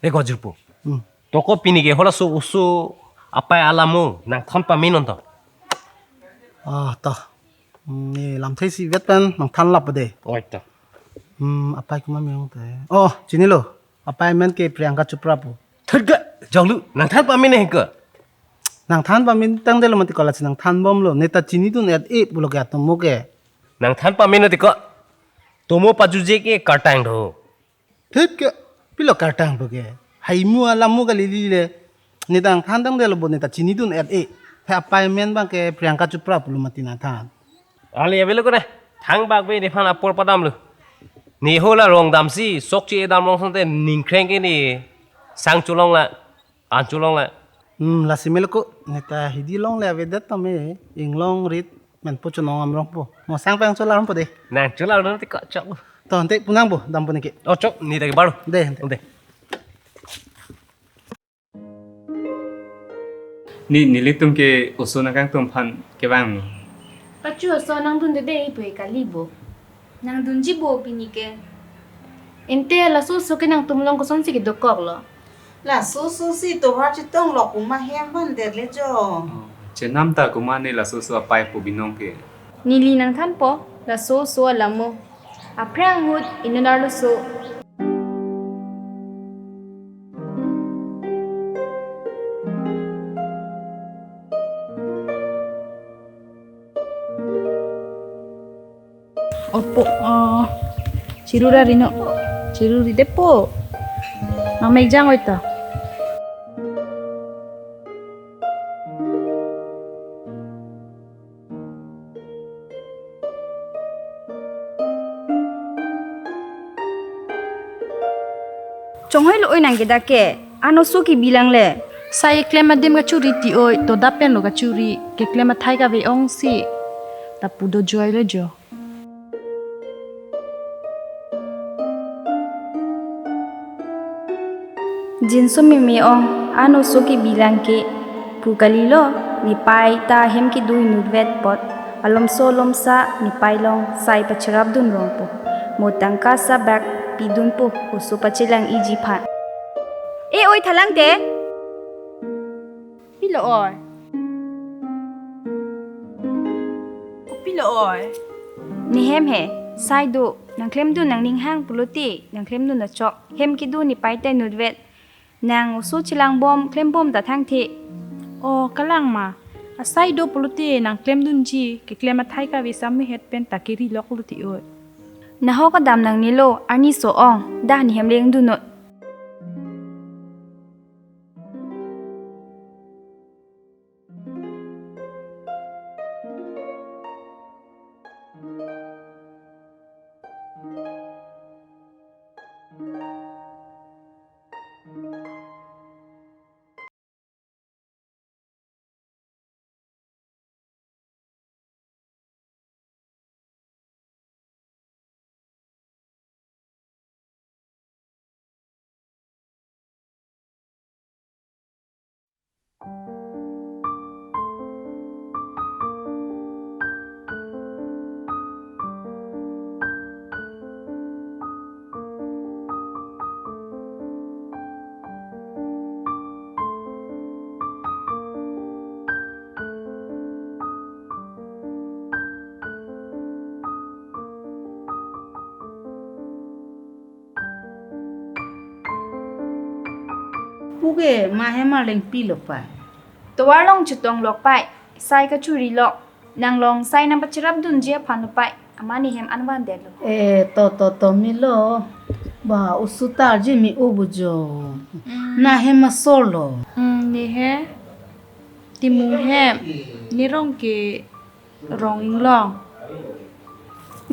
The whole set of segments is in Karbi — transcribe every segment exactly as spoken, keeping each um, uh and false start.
Eko jirpo. Hmm. Toko pini ke halaso oso apai alamo nangthan pame non to. Ah, to. Hmm, ne lamthe si vet pen nangthan lap de. Oi to. Hmm, apai komat me ong te. Oh, chinilo. Apai amen ke Priyanka Chopra pu. Thirga, jonglu, nangthan pame ne ke. Nangthan pame tangdelo mati kola si nangthan bomlo. Ne ta chinidun-et-e pulo ke atomo ke. Nangthan pame ne tiko. Tomo pajuje ke kartang do. Thirga, pilo kartang pu ke. Haimu alamo kali le. Ne ta nangthan tangdelo bo ne ta chinidun-et-e. Phe apai amen abang ke Priyanka Chopra pulo mati nangthan. Ali avelo ko ne. Thangbak ave nephan apor padamlo. Ne hala rong damsi, sok che-e dam rong sante ningkreng ke ne sang cholong la, an cholong la. Hmm, lasi melo ko, ne ta hidi longle avedet tame, inglong rit, menpo chonong amrong po. Mo sang pang chola rong po de. Nang chola rong te ko chok. To, ante pu nangpo, dampo ne ke. Oh, chok, ne ta ke baro. De, ante. Ante. Ne, nelitum ke oso nangkangtum aphan kevang. Pachu oso nangdunde de ipui kali bo. Nangdunji bo pini ke. Ante laso oso ke nangtum along kosonsi kedokoklo. Laso oso si tovar chetong lo pu ma hem vandet le jo. Oh, chenam ta komat ne laso oso apai pu binong ke. Neli nangthanpo, laso oso alamo. Aphrang ahut inut arloso. Opo, oh, chiru ra rino. Chiru ri depo. Nang mekjang oi ta. Chonghoi lo oi nang ke dak ke. Ano oso kebi lang le. Sai keklem adim kachuri ti oi, to dap pen lo kachuri, keklem athai kave ong si. Lapu do joi lo jo. Jinso meme ong, ano oso kebi lang ke, pu kalilo, nepai ta hem kedo inutvet apot, alomso alomsa nepai along sai pacharapdun rongpo, mo tangka sa bak pidunpo, oso pachelang-iji aphan. E oi thalang te. Pilo oi. Pilo oi. Nehem he, sai do, nangklemdun nangning hang pulote, nangklemdun achok, hem kedo nepai ta inutvet, nang oso chelangbom, klembom ta thangthe. O, kalang ma, asai do pulote, nangklemdunji, keklem athai kave sami het pen ta keri lok lote oi. Nahok adam nangnelo, arni so ong, dah nehem lengdun non. Puke ma hem arleng pilo pai. Tovar along chetong lok pai, sai kachuri lok, nang along sai nangpacharapdunji aphan lo pai, amat nehem anvan detlo. Eh, to, to, to, melo. Ba, oso ta arje me-o bo jo. Hmm. Nang hem asor lo. Hmm, ne he. Timung hem. Ne rong ke rong inglong.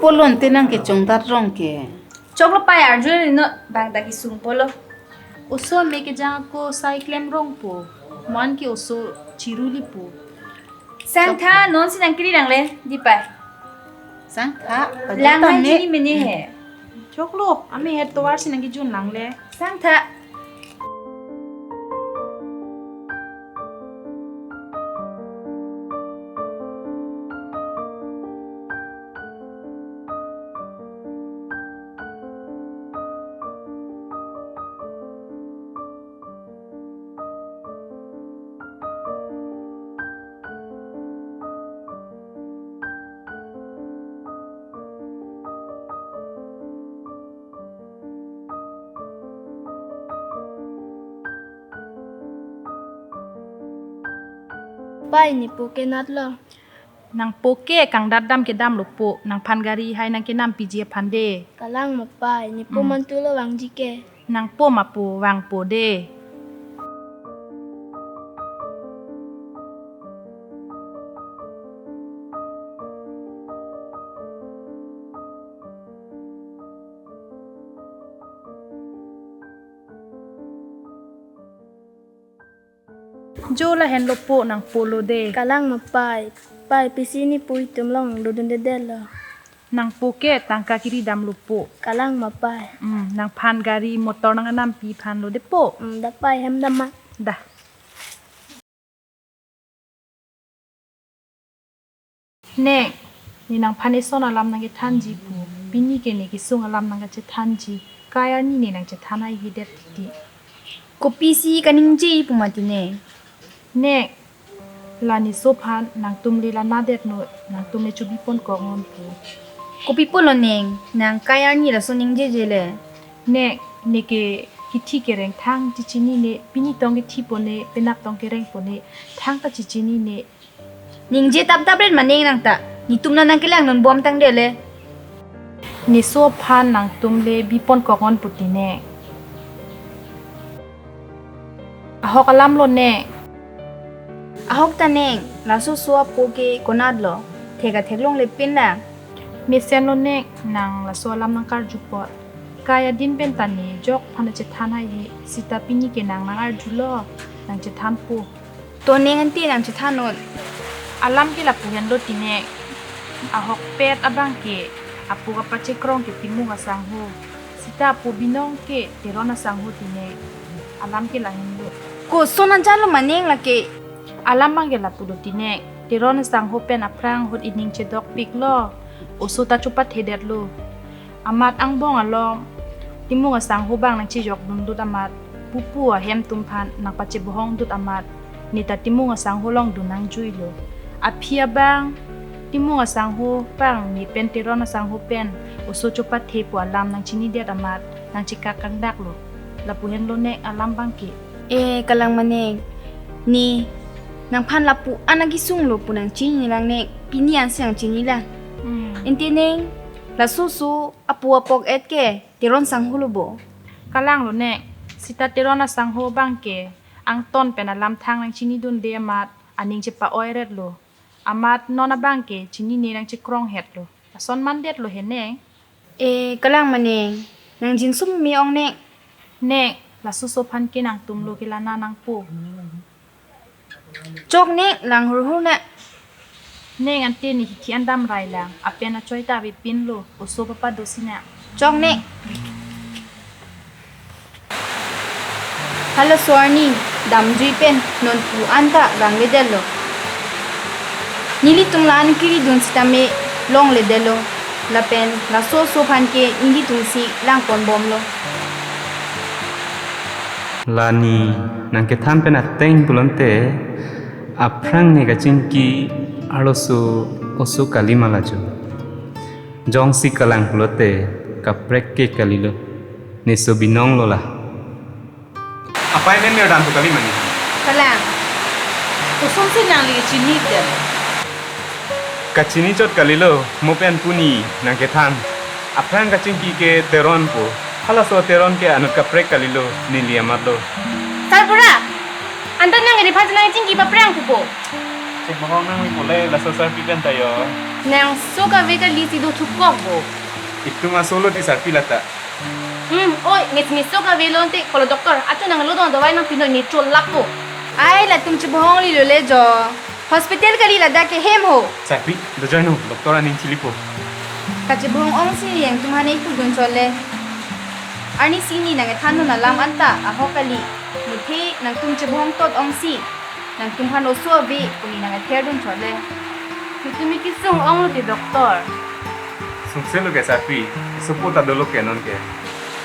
Polon te nang kechongdat rong ke. Choklo pai arjulino bang ta kesung polo. Oso me kejang ako sai klem rongpo. Mo an ke oso chiruli po. Sangtha, non si nang kiri lang le, di pai. Sangtha, lang ta me. Jini mene he. Choklo, ame he tovar si nang kijun lang le. Sangtha. Pai, ne po ke natlo. Nangpo ke kangdat dam kedamlo po, nangphan gari hai nangkenampiji aphan de. Kalang ma pai, ne po Hmm. mantulo vangji ke. Nangpo ma po vangpo de. Jo lahenlo po, nangpolo de. Kalang ma pai. Pai, pisi ne po itum along lodundedetlo. Nangpo ke tangka kiri damlo po. Kalang ma pai. Hmm, nangphan gari motor nanganampi aphanlo de po. Hmm, da pai, hem dam ma. Da. Nek, ne nangphan eson alam nangkethanji pu. Pini ke ne kesung alam nangkachethanji. Kai arni ne nangchethan haihedet titi. Kopisi kaningje pu mati ne. Nek, la ne so aphan nangtum le lana detnon, nangtum le chobipon koknon pu. Kopi pulo neng, nang kai arni laso ningjeje le. Nek, ne ke kithi kereng thang chichinine, pini tong kithipo ne, penap tong kerengpo ne, thangta chichinine. Ningje taptap ret ma neng nang ta. Netum nang nangkelang non bom tang de le. Ne so aphan nangtum le bipon koknon puti ne. Ahok alamlo ne. Ahok ta neng, laso so apo ke konatlo. Thek athek longle pin lang. Mesenlo ne, nang laso alam nangkarju apot. Kai adin pen ta ne jok aphan nangchethan haihe, seta pini ke nang nangarjulo, nangchethanpo. To neng ante nangchethannon. Alam ke lapu henlo ti ne. Ahokpet abang ke apo kapachekrong ke Timung asangho. Seta apo binong ke Teron asangho ti ne. Alam ke lahenlo. Koson ajanlo ma neng lake. Alam abang ke lapulo ti ne. Teron asangho pen aphrang ahut ening chedokpiklo. Oso ta chopathedetlo. Amat angbong along Timung asangho abang nangchejokdundut amat, pupu ahem atum aphan nangpachebohongdut amat, ne ta Timung asangho along dun nangjuilo. Aphi abang, Timung asangho abang ne pen Teron asangho pen oso chopathe pu alam nangchinidet amat, nangchekak kangdaklo. Lapu henlo ne alam abang ke. Eh, kalang ma neng. Ne, nangphan lapu-an akesunglo pu nangchini lang neng. Pini ansi nangchini lang. Hmm. Ante neng, laso so apo apok et ke Teron sangho lo bo. Kalanglo neng. Seta Teron asangho abang ke angton pen alam thang nangchinidunde amat aning chepa-oiretlo. Amat non abang ke chinine nangchekronghetlo. Lason mandetlo he neng. Eh, kalang ma neng. Nang jinso meme ong neng. Neng, laso so aphan ke nangtumlo kelana nangpo. Chok neng, lang hurhur neng. Neng, ante ne hithi an damrai lang. Apen achoi ta avepinlo. Oso papa dosi neng. Chok neng. Halaso arni damjui pen non pu anta gangledetlo. Nelitum la-an keridun sitame longledetlo. Lapen laso oso aphan ke nelitumsi langponbomlo. La ne nangkethan pen ateng pulote aphrang ne kachingki arloso oso kali ma la jo. Jongsi kalang pulote kaprek ke kalilo. Ne so binonglo la. Apei men mir dam tu kali mani. Kalang. Kosonsi nangli chini dem? Kachini chot kalilo, mo pen pu ne nangkethan. Aphrang kachingki ke Teron pu. Halaso Teron ke anut kaprek kalilo, neli amatlo. Sarbura, anta nang eri phan nangchingki paprang pupo. Chebohong nangpo le, laso sarpi pen ta jo. Nang so kave kalisi do thukok bo. Itum asolo ti sarpi lata. Hmm, oi, nge, nge so kave lonte, kolo doctor, achu nanglo don dawai nangpinon ne chol lapo. Ai, latum chebohonglilo le jo. Hospital kali ladak ke hem ho. Sarpi, dojoino, doctor aning chilipo. Kachebohong ongsi nelitum aphan ne pudun chot le. Arnisi ne nangkethan non alam anta ahok kali. Muthe nangtum chebohong tot ongsi nangtum aphan oso ave pu ne nangketherdun chot le. Nelitum kesung onglo ti doctor. Sungselo ke sarpi, esopo ta dolo ke non ke.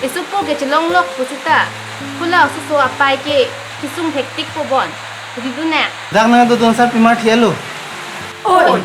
Esopo ke chelonglok pusita. Hula oso so apei ke kesung thektik po bon. Ridun nang. Dak nangdodun sarpi mar thielo. Oi.